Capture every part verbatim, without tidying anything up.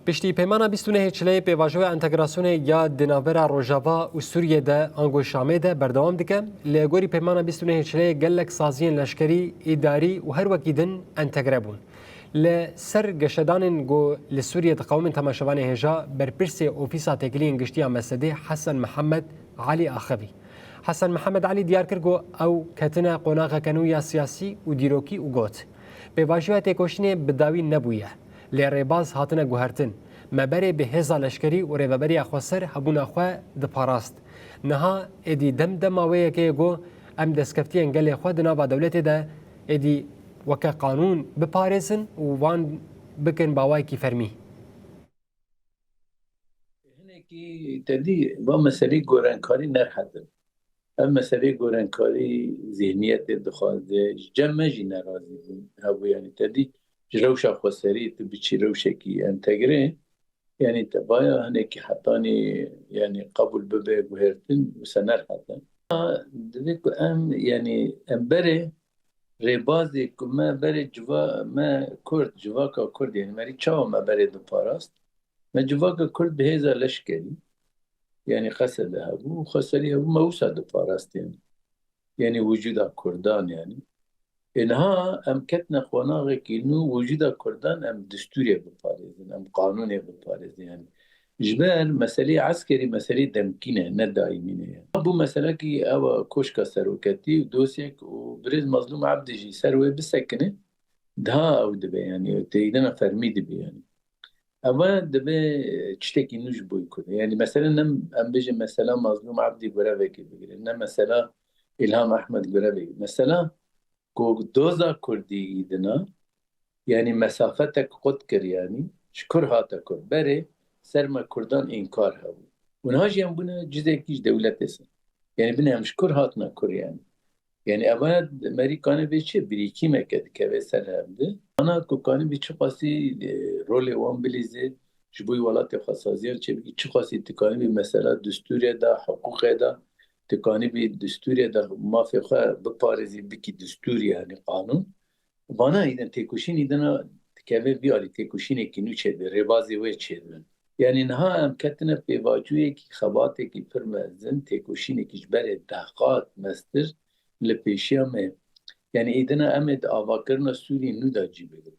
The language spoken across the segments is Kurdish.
Piştî peymana bîst û nehê Çileyê pêvajoya entegrasyonê ya di navbera Rojava û Sûriyê de ango Şamê de berdewam dike. Li gorî peymana bîst û nehê Çileyê gelek saziyên leşkerî, îdarî û her wekî din entegre bûn. Li ser geşedanên ku li Sûriyê diqewimên temaşevanê hêja, berpirsê Ofîsa Têkiliyên Giştî ya Mesedê Hesen Mihemed Elî axivî. Hesen Mihemed Elî diyar kir ku ew ketine qonaxeke nû ya siyasî û dîrokî û got, pêvajoya têkoşînê bi dawî nebûye. Lê rêbaz hatine guhertin. Me berê bi hêza leşkerî û rêveberiya xweser hebûna xwe diparast. Niha êdî dem dema wê yekê ye ku em destkeftiyên gelê xwe di nava dewletê de êdî weke qanûn biparêzin û wan bikin bi awayekî fermî. Hinekî te dî va meselê gorenkarî nerhet in. Ev meselê gorenkarî zîhniyetê dixwaze, ji cem me jî nerazî bûn hebû, yanî te dî ji rewşa xweserî tu biçî rewşekî entegre, yanî te vaya hinekî hetanî yanî qebûl bibe guhertin, wisa nerhet in. Divê ku em, yanî em berê rêbazê ku me berê civa-, me Kurd, civaka Kurd, yanî merî çawa me berê diparast? Me civaka Kurd bi hêza leşkerî, yanî Qesede hebû, xweserî hebû, me wisa diparastîn. Yanî wicûda Kurdan yanî. Ê niha em ketine qonaxekî nû, wicûda Kurdan em distûrê biparêzin, em qanûnê biparêzin yanî. Ji ber meseleyê eskerî meseleyê demkî ne, ne daîmî ne ye. Bû meselekî ew e, koşka seroketî û dosyek û birêz Mazlûm Ebdî jî ser wê bisekine, daha ew dibe yanî, têkilîna fermî dibe yanî. Ev e dibe tiştekî nû ji bo Kurd. Yanî mesela nem em bêjin mesela Mazlûm Ebdî grevekê bigire, ne mesela Îlham Ehmed grevekê. Mesela ku doza Kurdî îdina, yanî mesafetek qut kir yanî, ji kur hate kur. Berê ser me Kurdan înkar hebû. Û niha jî em bûne cizekî ji dewletê ser. Yanî binê em ji kur hatine kur yanî. Yanî eva merî kanê vê çi? Birîkîmeke dikeve ser hev de. Ana ku kanî vî çiqasî, e, rolê wan bilîzê, ji bo welatê xwe saziyan çêbikî, çiqasî tu kanî vî mesela distûrê de, hiqûqê de, tu kanî vî distûrê de mafê xwe biparêzî, bikî distûrî, yanî qanûn. Vana îdin têkoşîn îdina dikeve vî alî, têkoşînekî nû çêdibe, rêbazê wê çêdibin. Yanî niha em ketine pêvajoyekî, xebatekî pir mezin, têkoşînekî ji berê deh qat mestir li pêşiya me ye. Yanî îdina em ê di avakirina Sûrî nû de cî bigirin.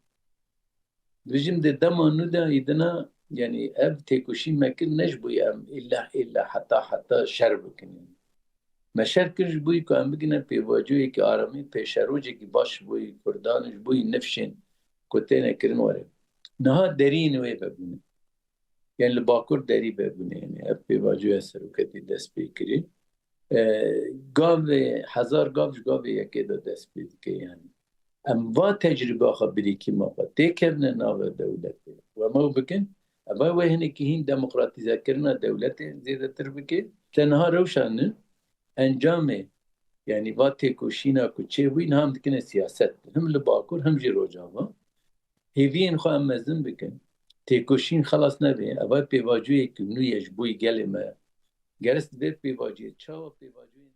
Dibêjim di dema nû de îdina, yanî ev têkoşîn me kir ne ji bo em îlla îlla heta heta şer bikin. Me şer kir ji bo ku em bigine pêvajoyekî aramî, pêşerojekî baş ji bo Kurdan, ji bo nifşên ku têne kirin were. Niha deriyên wê vebûne. Yanî li Bakur derî vebûne. Yanî ev pêvajoya seroketî dest pê kirî. E, gavê, hezar gav ji gavê yekê de dest pê dike yanî. Em va tecrûba xwe birîkîma xwe têkevine nava dewletê. Û em ew bikin, eva wê hinekî hîn demokratîzekirina dewletê zêdetir bike. Te niha rewşa nû encamê, yanî va têkoşîna ku çêbûyî niha em dikine siyaset. Him li Bakur, him jî Rojava. Hêviyên xwe em mezin bikin. Têkoşîn xelas nebe. Eva pêvajoyek nû ye ji bo gelê me. Gerist vê pêvaciyê, çawa pêvajoyên